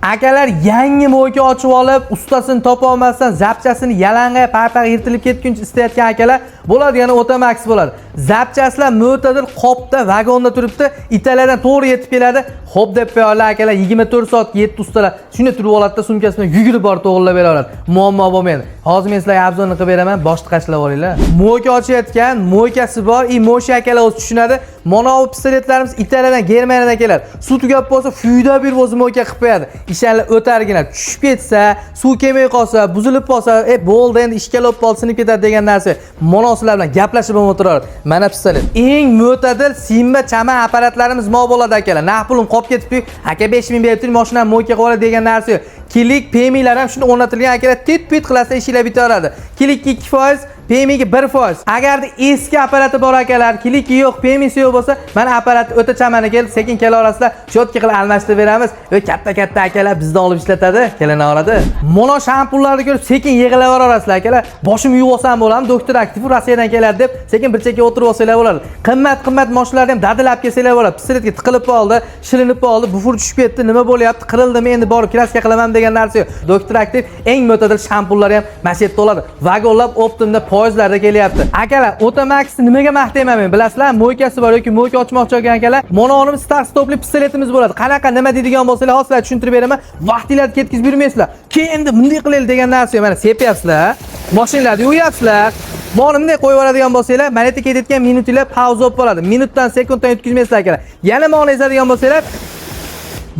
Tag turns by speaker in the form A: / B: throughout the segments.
A: Akalar, yangi мойка ochib olib, ustasini topa olmasdan zapchasini yalang'ay parpar yirtilib ketguncha istayotgan akalar bo'ladi, yana Otamax bo'ladi. Запчасть lar mo'tadil qopda, vagonda turibdi, Italiyadan to'g'ri yetib keladi. Xo'p deb qo'yarlar akalar, 24 soat 7 ustalar shunday turib oladida, sumkasi bilan yugurib borib to'g'rilab bera oladi. Muammo bo'lmaydi. Hozir men sizlarga обзор ni qilib beraman, boshni qashlab olinglar. Мойка ochayotgan, мойка si bor, и moshi akalar o'zi tushunadi. Mana bu pistoletlarimiz Italiyadan, Germaniyadan keladi. Suv tugab qolsa, fuyda bir o'zi мойка qilib qo'yadi. Ishlar o'targina tushib ketsa, suv kelmay qolsa, buzilib qolsa, bo'ldi, endi ishkalab qolsa, sinib ketadi degan narsa. Mana sizlar bilan gaplashib ham o'tiradi. Mana pistolet. Eng mo'tadil Simba chama apparatlarimiz mo bo'ladi akalar. Naqd pulim qolib ketibdi. Aka, 5000 berib turing, mashinani мойка qilib oladi degan narsa yo'q. Kilik, pemilar ham shuni o'rnatilgan akalar, tit pit qilasa ishinglar bitaveradi. Kilikka 2%, PMIga 1%. Agarda eski apparati bor akalar, kiliki yo'q, PMIsi yo'q bo'lsa, mana apparat o'ta chamani kelib, sekin kela olasizlar, чётко qilib almashtirib beramiz. Va katta-katta akalar bizdan olib ishlatadi, kelinaveradi. Mono shampunlarni ko'rib sekin yig'laverasizlar akalar. Boshim yuvib olsam bo'ladimi? Doktor Aktiv Rossiyadan keladi deb sekin bir chekka o'tirib olsanglar bo'ladi. Qimmat-qimmat mashinalarni ham dadilab kelsanglar bo'ladi. Pistoletga tiqilib qoldi, shilinib qoldi, буфер tushib ketdi, nima bo'lyapti, qirildimi, endi borib краска qilaman degan narsa yo'q. Doktor Aktiv eng mo'tadil shampunlari ham mana shu yerda bo'ladi. Vagonlab оптом da poyezdlarda kelyapti. Akalar, Otamaxni nimaga maqtayman men, bilasizlar? Мойка si bor yoki мойка ochmoqchi bo'lgan akalar, mononimiz start stopli pistoletimiz bo'ladi. Qanaqa, nima deydigan bo'lsanglar, hozir sizlarga tushuntirib beraman. Vaqtinglarni ketkazib yurmaysizlar. Keyin endi bunday qilaylik degan narsa yo'q. Mana sepyapsizlar, mashinalarni yuvayapsizlar. Buni bunday qo'yib yuboradigan bo'lsanglar, mana yerda ketayotgan minutinglar pauza bo'lib qoladi. Minutdan, sekunddan yutkazmaysizlar akalar. Yana mana ezadigan bo'lsanglar,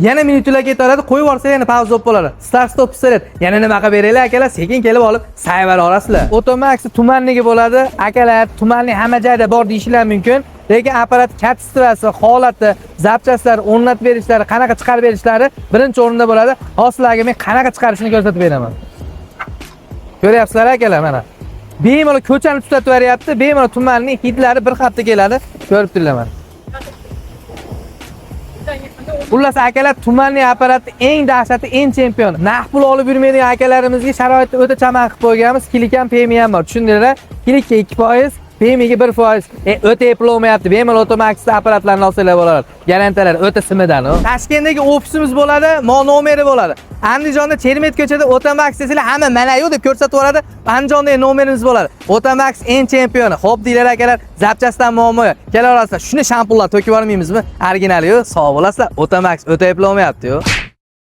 A: yana minutlar ketaveradi, qo'yib yuborsanglar yana pauza bo'lib qoladi. Start stop pistolet. Yana nima qilib beraylik akalar, sekin kelib olib sayvara olasizlar. Otomax tumannigi bo'ladi. Akalar, tumanli hamma joyda bor deyishinglar mumkin. Lekin apparat качество si, holati, запчасть lar o'rnatib berishlari, qanaqa chiqarib berishlari birinchi o'rinda bo'ladi. Hozir sizlarga men qanaqa chiqarishini ko'rsatib beraman. Ko'ryapsizlar akalar, mana. Bemalol ko'chani tutatib beryapti. Bemalol tumanning hidlari bir hafta keladi. Ko'rib turinglar mana. Xullas akalar, tumanli apparatni eng dahshati, eng chempion. Naqd pul olib yurmaydigan akalarimizga sharoitni o'ta chaman qilib qo'yganmiz. Kilik ham, PMI ham bor. Tushundinglar? Kilikka 2%, PMIga 1%. O'ta eplovmayapti. Bemalol Otomax apparatlarni olsanglar bo'ladi. Garantiyalar o'ta simidan. Toshkentdagi ofisimiz bo'ladi, mo nomeri bo'ladi. Andijonda Chermet ko'chada Otomax desanglar, hamma mana yo'q deb ko'rsatib yuboradi. Andijondagi nomerimiz bo'ladi. Otomax eng chempioni. Xo'p deylar akalar, запчасть dan muammo yo'q. Kelaverasizlar. Shuni shampunlar to'kib yubormaymizmi? Originali yo'q. Sog' bo'lasizlar. Otomax o'ta eplovmayapti-yu.